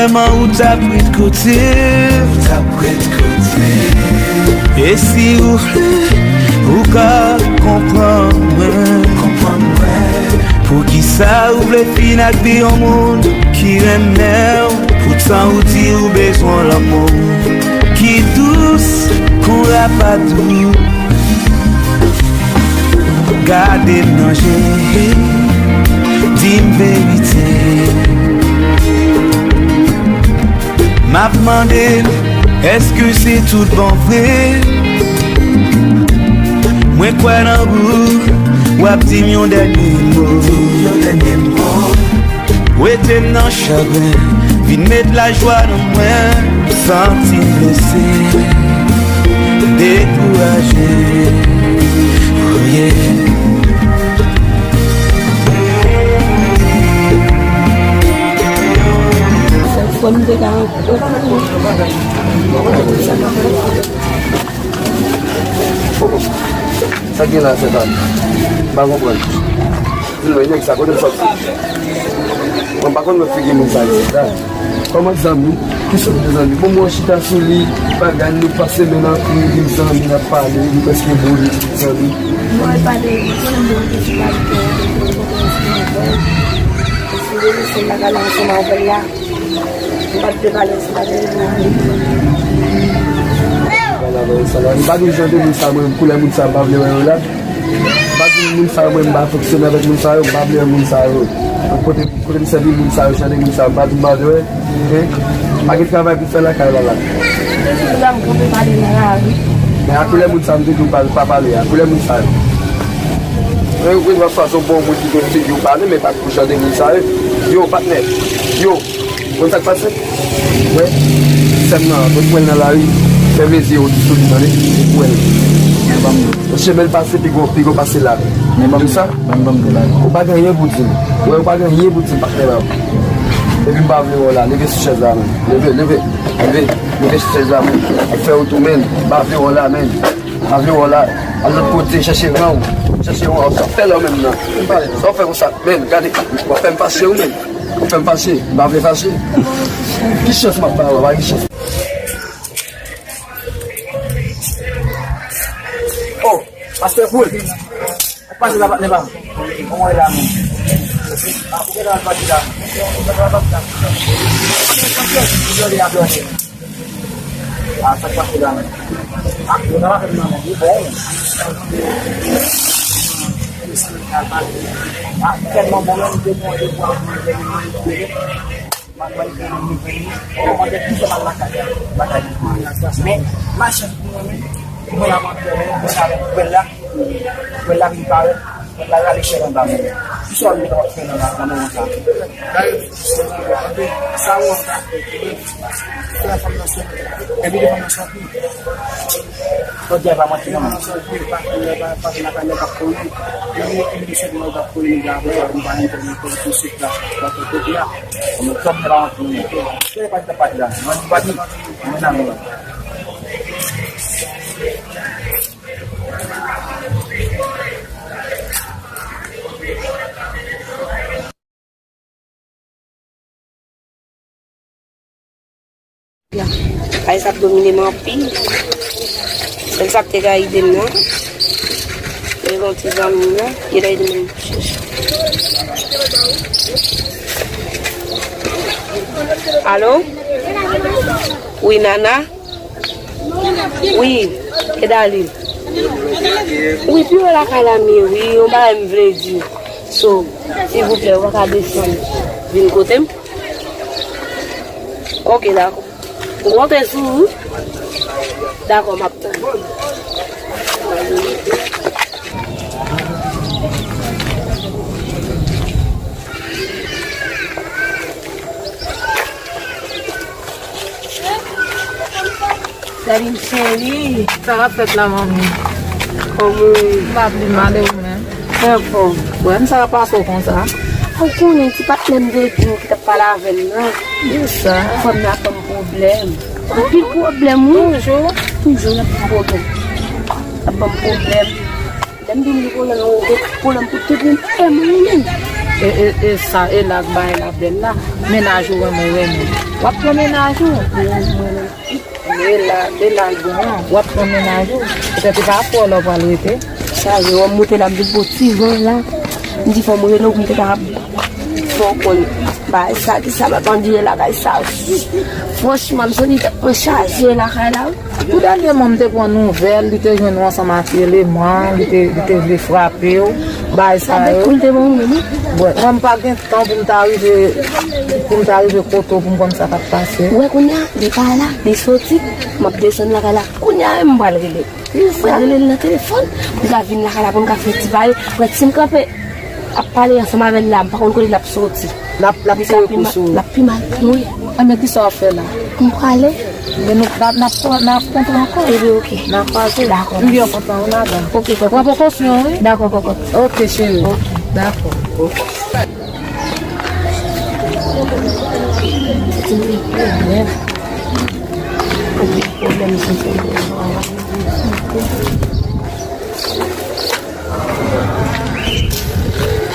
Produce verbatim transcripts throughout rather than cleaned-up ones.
Kòman ou t ap ret kote m? Ou t ap ret kote m? E si ou vle, ou ka konprann mwen. Konprann mwen. Poukisa ou vle fin ak vi yon moun ki renmen w? Poutan ou di ou bezwen lanmou ki dous kon rapadou. Gade m nan je, di m verite. M ap mande m, èske se tout bon vre? Mwen kwè nan ou, w ap di m yon dènye mo. Wete m nan chagren, vin met lajwa nan mwen. Santi m blese, dekouraje. Oh yeah. Sèl fwa m te ka rankontre. Sa gen la, se pa. M pa konprann. Di mwen, nèg sa, kote l sòti? Mwen pa konn wè figi moun sa isit la. Kòman zanmi? Ki sòt de zanmi? Bon, mwen chita sou li, bagay, nou pase men nan, li di m zanmi, n ap pale, li prèske boule, zanmi. Mwen pale, mwen menm mwen te sou pale, mwen te konprann si mwen vre. E si li se m pa pale ansanm avè l la. M pa t vle pale, se pa vle. Wala, wala, sa la. M pa gen jan de moun sa, mwen, koulè moun sa, m pa vle wè yo la. M pa di moun sa, mwen, m pa fonksyone avèk moun sa yo, m pa vle wè moun sa yo. Kote, kote m sèvi moun sa yo, jan de moun sa yo, m pa di m pa vle wè. Hein? Pa gen travay pou fè lakay la, la. Koulè m kanpe pale nan lari. Men a koulè moun sa, m te di w pa, pa pale, a koulè moun sa yo. Mwen, mwen, mwen, fason bon moun ki gen figi w pale, men pa pou jan de moun sa yo. Yo, patnè. Yo. Konn sa k pase? Wè, sè m nan, mwen kwè l nan lari, fèmen zye w sou li, tande, ou kwè l. Mesye, men l pase pi gwo, pi gwo pase la. Men ban m sa? Ban m, ban m de la. Ou pa gen anyen pou di m. Wè, ou pa gen anyen pou di m, patnè la. Epi m pa vle wè w la, leve sou chèz la, men. Leve, leve, leve, leve sou chèz la, men. Ou fè ou tou, men. M pa vle wè w la, men. M pa vle wè w la. Al lòt kote, chèche ran w. Chèche ran w, sa w fè la w menm nan. Sa w fè konsa, men. Gade, w ap fè m fache, ou menm. Ou fè m fache, m pa vle fache. Ki chans m ap ba w, pa gen chans. Oh, pastè Poul. Ou pase la, patnè pa m. Kòman w ye la, men? Ah, ou gentan al pati la. Ou gentan al pati la. Ou gentan al pati la. Ah, sa k pase la menm? Ah, yo ta pa fè m nan menm, li bon. Ah, tèlman bon menm, de bon, de bon, de bon, de bon. M ap mande pou mwen vini. Kòmandè tou fè mal lakay la. Bagay li. Men, machann pou mwen menm, mwen ap antre, mwen avèk bèl la. Pwèl la vin parèt, pwèl la rale chèn anba men. Kisa w mete w ap fè nan, nan moman sa? Sa ou an ka fè, fè fanm nan sòti. Envite fanm nan sòti. Jodi a pa manti non. Fanm nan sòti, pa, pa, pa, pa, pa, pa konnen. Nan yon emisyon nou pa konnen, nou pa konnen, nou pa konnen, nou pa konnen, nou pa konnen. Kòm nou pa manti non. Kè pa di ta pati la. Mwen pati, mwen nan mwen. Kay sa ap domine m anpil. Sèl sa k te ka ede m nan. E yon ti zanmi m nan, ki ta ede m chèche. Alo? Wi, Nana? Wi, Edalin. Wi, pi yo lakay la m ye, wi, yon bagay m vle di. So, silvouplè, ou pa ka desann vin kote m? Ok, dakò. M konte sou ou. Dakò, m ap tann. Salut, cheri. Sa k ap fèt la, manmi? Kòman ou ye? M pa pi mal, e ou menm? Anfòm. Wè, m sa ka pase w konsa? Ou konnen ti patnè m de epi ki t ap pale avè m nan. Kisa? Fanm nan ap ban m pwoblèm. Anpil pwoblèm, wi. Toujou? Toujou l ap ban m pwoblèm. L ap ban m pwoblèm. Lè m di w li pwoblèm, ou gen pwoblèm pou tout moun. E mwen menm. E, e, e sa, e la k bay la bèl la. Mennaj ou renmen, ou renmen. W ap pran mennaj ou. E la, e la l bon an. W ap pran mennaj ou. Petèt e pa fò la w pral rete. Chaje, w ap monte la, m vin pran ti van la. M di fò m rele w pou m te ka fè w konn bagay sa, ki sa m ap andire lakay sa. Franchman, m santi tèt mwen chaje lakay la, wi. Pou dènyèman, m te pran nouvèl, li te jwenn ou ansanm ak eleman, li te, li te vle frape w, bagay sa yo. Sa te koul te bon, wi. Bon, mwen, m pa gen tan pou m ta rive, pou m ta rive kote w pou m konn sa k ap pase. Ou wè kounye a, li pa la, li soti, m ap desann lakay la. Kounye a menm, m pral rele. M pral rele l nan telefòn, pou l ka vin lakay la, pou n ka fè ti pale. Pou si m kanpe, ap pale ansanm avè l la, m pa konn kote l ap soti. L ap, l ap fè rekou sou ou. L ap pi mal pou mwen. Enben, kisa w ap fè la? M prale. Men nou, n ap, n ap, n ap kontre ankò. Ebyen, oke. N ap kwaze. Dakò. M byen kontan ou ladan. Oke, kòkòt. Pran prekosyon, wi. Dakò, kòkòt. Oke, cheri. Oke. Dakò. Oke. Pwoblèm, pwoblèm, pwoblèm.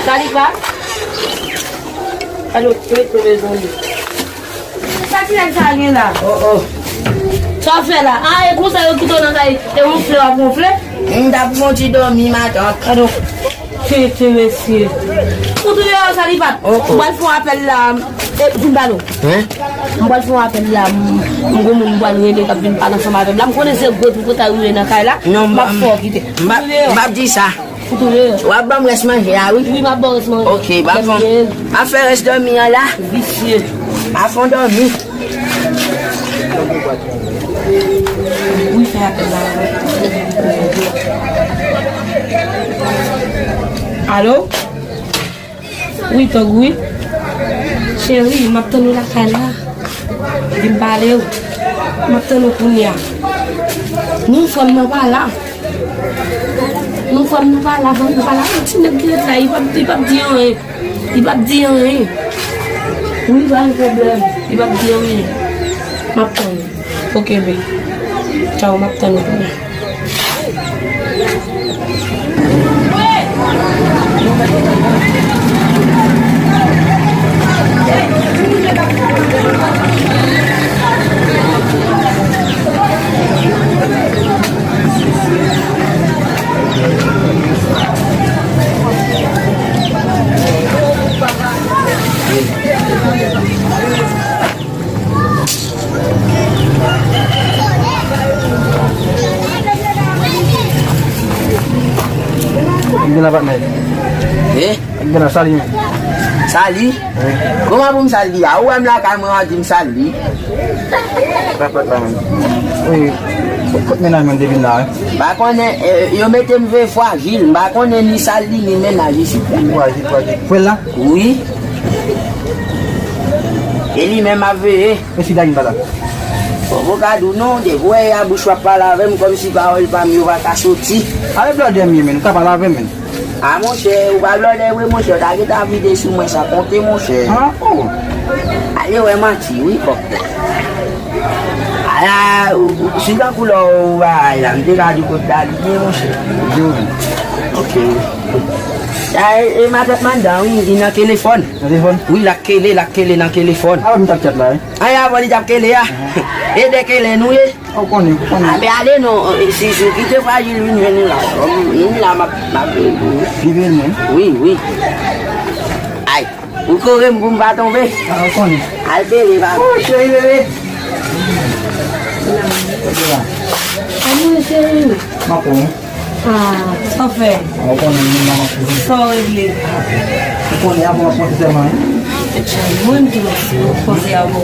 Sa li pa? Alo, wi, wi, mezanmi. Sa ti nèg sa gen la? Oh, oh. Sa w fè la? A, e konsa yo kite w nan kay, e wonfle w ap wonfle? M t ap fè yon ti dòmi, matant. Alo. Tete, mesye. Ou touye yo, sa li pa? Oh, oh. M pral fè yon apèl la. E, vin ba nou. Hein? M pral fè yon apèl la, m, m gon moun m pral rele k ap vin pale ansanm avè m la. M konnen se gwo tripotay ou ye nan kay la. Non, m ap fè w kite. M p ap, m p ap di sa. Ou touye. W ap ban m rès manje a, wi. Wi, m ap ba w rès manje. Oke, m ap fè, m ap fè rès dòmi an la. Visye. M ap fè yon dòmi. Wi, fè apèl la. Alo? Wi, Tòg, wi. Cheri, m ap tann ou lakay la. Vin pale w. M ap tann ou kounye a. Non, frè m nan pa la. Non, frè m nan pa la, frè m nan pa la. Yon ti nèg ki ret la, li p ap, li p ap di anyen. Li p ap di anyen. Wi, pa gen pwoblèm. Li p ap di anyen. M ap tann ou. Oke, babe. Tchaw, m ap tann ou kounye a. Gen la patnè. Eh? Gen la, sali menm. Sali? Wi. Kòman pou m sali a? Ou wè m lakay mwen, w ap di m sali? Sa fèt la menm. Wi. Kot mennaj mwen te vin la, wi. M pa konnen, eh, yo mete m veye frajil. M pa konnen ni sali, ni mennaj isit la. Frajil, frajil. Frè l la? Wi. E li menm ap veye. Mesye Dagny pa la. Bon, mwen ka di w non, depi w wè a bouch w ap pale avè m, kòmsi pawòl pa m yo pa ka soti. Ale blòdè m ye, menn, ou ka pale avè m, menn. A, monchè, ou pa blòdè vre, monchè, w ta gentan vide sou mwen san konte, monchè. Ah, oh. Ale wè manti, wi, kòk. Ala, ou, ou, si tankou lè w bay la, m te ka di w kot Dagny ye, monchè. Di w. Ok. A, e, e matant anndan, wi, li nan telefòn. Nan telefòn? Wi, l ap kele, l ap kele nan telefòn. Avan m t ap chat la, wi. Ay, avan li t ap kele a. E de kele nou ye. Ou konnen, ou konnen. A, ben ale non, e, si, si w kite frajil vin jwenn nou la. Nou la, m ap, m ap veye pou ou. Li veye mwen? Wi, wi. Ay, ou kore m pou m pa tonbe. A, ou konnen. Al kele, pa. Oh, cheri bebe. Anmwe, cheri. M ap pran, wi. Ah, sa w fè? Ou konnen moun nan ap fè. Sa w regle? Ou konnen avan w ap panse sèlman, wi. Mwen tou, panse a ou.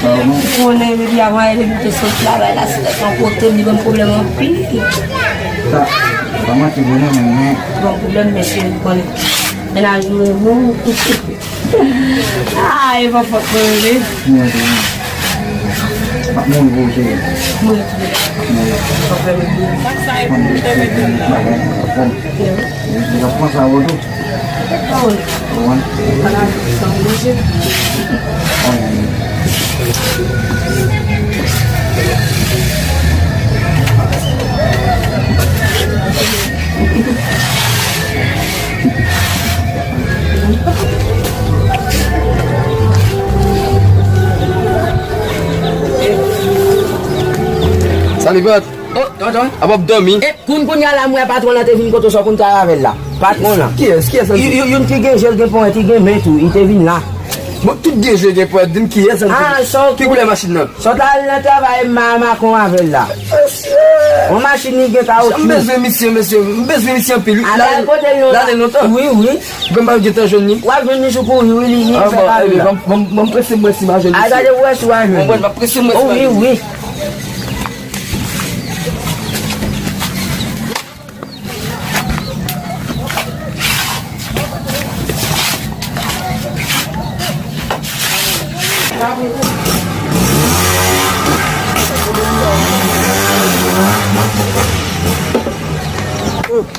Ou konnen, depi avan, depi te sot travay la, se lè san kote, li ban m pwoblèm anpil. Sa, pa manti, vre non, men, men. Ban m pwoblèm, men cheri, ou konnen. Mennaj nou, bon. Ah, e pa fòt mwen, vre. M ap mouri pou ou, cheri. Mouri tou. M ap mouri. Sa fè m. Bagay, m ap pran sa avè w tou. Ou konprann? Li pa t. Oh, tonton. Apa w ap dòmi? E, koun kounye a la, m wè patwon lan te vin kote w, sa w konn travay avè l la. Patwon lan. Kiyès? Kiyès sa? Y-, y-, youn ki gen je l, gen ponyèt, li gen men tou, li te vin la. Bon, tout gen je, gen ponyèt, di m kiyès sa? Ah, sa w... Ki koulè machin nan? Sa w t al nan travay, m mamakon avè l la. Mesye! Yon machin li gen kawotchou. M bezwen misye, mesye. M bezwen misye anpil. Wi. Lale lontan. Wi, wi. Bon, m pa gentan jwenn li. W ap jwenn li sou kouri, wi, li, li fè pale la. Bon, bon, bon, m prese, m wè si m a jwenn misye. A, gade pou wè si w a jwenn li. Bon, bon, m ap prese, m wè si m a jwenn li. Wi, wi.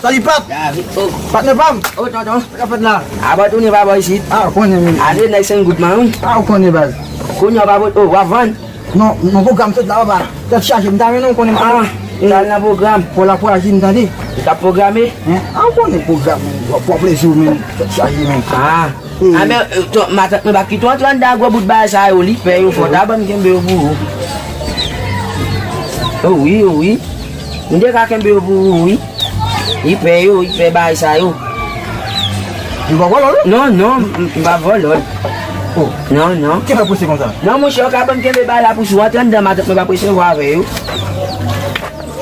Salut, Pat! David, oh. Patnè pa m! Oh, tonton. Sa k ap fèt la? Apa tounen pa bò isit? Ah, ou konnen, men. Ale, nèg senk goud man, wi. Ah, ou konnen, baz. Kounye a pa pot, oh, w ap vann? Non, non, pwogram fèt la, papa. Tèt chaje, m ta renmen w konnen. Ah, m ta al nan pwogram. Pou la pou aji, m tande. Ou t ap pwograme? Hein? Ah, ou konnen pwogram, men. W ap pran plezi w, men. Tèt chaje, men. Ah. Ah, men, euh, ton, matant mwen pa kite w antre anndan gwo bout bagay sa yo, li pè yo, fò w ta ban m kenbe yo pou ou. Oh wi, oh wi. M te ka kenbe yo pou ou, wi. Li pè yo, li pè bagay sa yo. Ou pa vòlò l? Non, non, m, m pa vòlò l. Oh. Non, non. Ki fè prese konsa? Non, monchè, ou ka ban m kenbe bagay la pou sou, antre anndan, matant mwen p ap resevwa avè yo.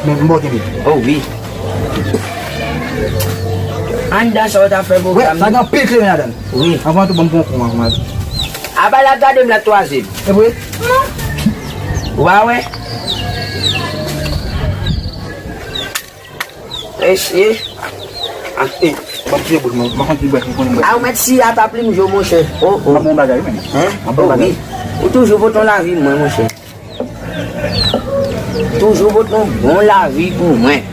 Men m ba w kenbe. Oh, wi. Anndan sa w ta fè pwogram. Wè, sa gen anpil kleren ladan l. Wi. Anvan tou, ban m pran yon kou, man. Apa l ap gade m la twazyèm. E vre? Ou pa wè? Mesye. Ah, e, ban m tiye bout mwen, ban m tiye bout mwen, konnen mwen. A, ou mèt si a pa plim jo, monchè. Oh, oh. Mwen bon bagay, men. Hein? Mwen bon bagay. Oh, wi. Ou toujou pote yon lavi mwen, monchè. Toujou pote yon bon lavi pou mwen.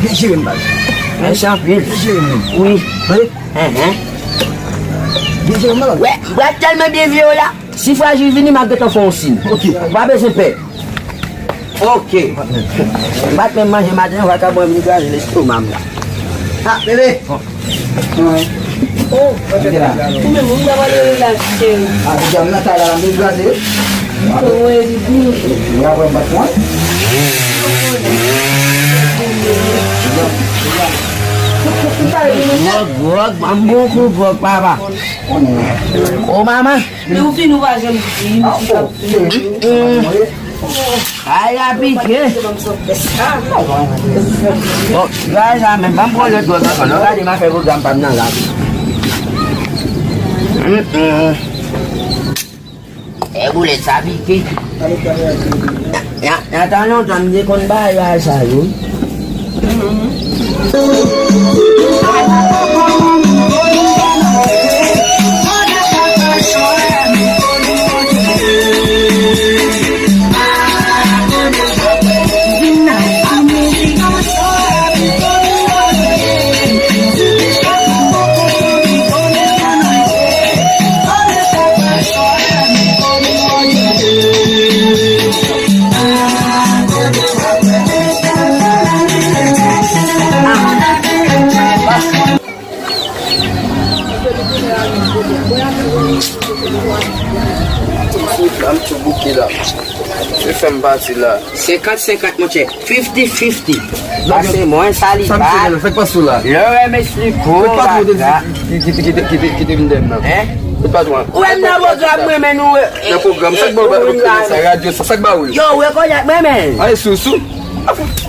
Byen jere m, baz. Mèsi anpil. Byen jere m, non. Wi. Tande? Hein, hein. Byen jere m, non, baz. Wè, m pral tèlman byen vye w la. Si Frajil vini, m ap gentan fè yon siy. Ok. Ou pa bezwen pè. Ok. M pa t menm manje maten an, vakabon vin kraze lestoma m la. Ah, bebe. Wi. Oh, ou menm, ou ta pale relaks, cheri. Ah, deja m nan kay la, m vin kraze. Wi, di, di. Ou la wè m bat mwen. Gwòg, gwòg, ban m bon kou gwòg, papa. Oh, mama. Men ou fin ou pa janm di, m di k ap fini. Ay, a pike. Bon, bagay sa menm, ban m pran lòt bòt ankò. Non, gade m a fè pwogram pa m nan la. Mm, mm. E boulèt sa pike. Nan, nan tan lontan, m te konn bay bagay sa yo. Tout swit la, m tou bouke la. Se fè m pati la. Senkant senkant, monchè. Fifty fifty. Pase mwen, sa li bat. Sa misye fè, fè k pase w la? Lè w wè m esplike w, fè k pase w te di ki, ki, ki, ki, ki, ki te vin dèyè m nan. Hein? Fè k pase w. Ou wè m nan pwogram mwen, men nou, eh, nan pwogram, sa k ba w ba, eh, sa radyo, sa, sa k ba w? Yo, ou rekonèt mwen, men. Ay, sousou.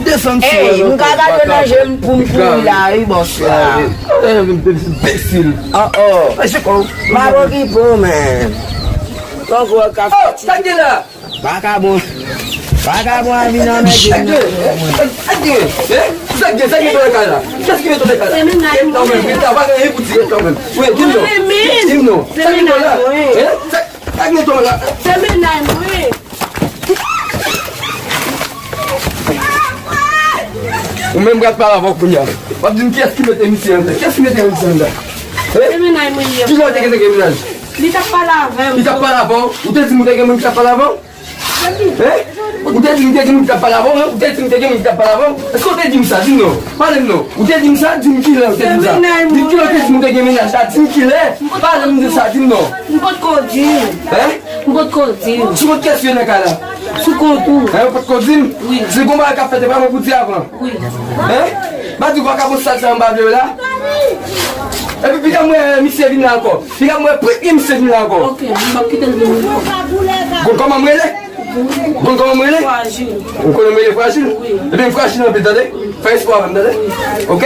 Desann sou. Ey, m ka gade nan je m pou m kouri la, wi, bòs la. Enbesil. Oh, oh. Mèsi, kò. M ap okipe w, men. Kòkò ka fè ti. Oh, sa k gen la? Vakabon. Vakabon a vin anmède m nan kay mwen. Sa k gen? Sa k gen? Sa k gen nan kay la? Kiyès ki mete w nan kay la? Se mennaj mwen. Rete la, ou pa gen anyen pou di, rete la ou menm. Wi, di m non. Di m non. Sa k gen la? Hein? Sa, sa k gen la? Se mennaj mwen. Ou menm pral pale avè w kounye a. W ap di m kiyès ki mete misye anndan? Kiyès ki mete misye anndan? Hein? Se mennaj mwen li ye. Kilè w te gentan gen mennaj? Li t ap pale avè m. Li t ap pale avè w? Ou te di m ou te gen moun ki t ap pale avè w? Hein? Ou te di m te gen moun ki t ap pale avè w, hein? Ou te di m te gen moun ki t ap pale avè w? Èske w te di m sa? Di m non. Pale m non. Ou te di m sa? Di m kilè ou te di m sa. Di m kilè ou te di m ou te gen mennaj la? Di m kilè. Pale m de sa, di m non. M potko di w. Hein? M potko di w. Sou kont kiyès yo nan kay la? Sou kont ou. Hein, ou potko di m? Wi. Si gon bagay k ap fèt, e pa mwen pou di avan. Wi. Hein? M pa di w vakabon sal sa m pa vle w la. Epi piga m wè misye vin la ankò. Piga m wè pwit misye vin la ankò. Ok, m ap kite l vin. Gon kòman m rele? Gon kòman m rele? Frajil. Ou konnen m rele frajil? Wi. Epi m frajil anpil, tande? Fè espwa avè m, tande? Ok?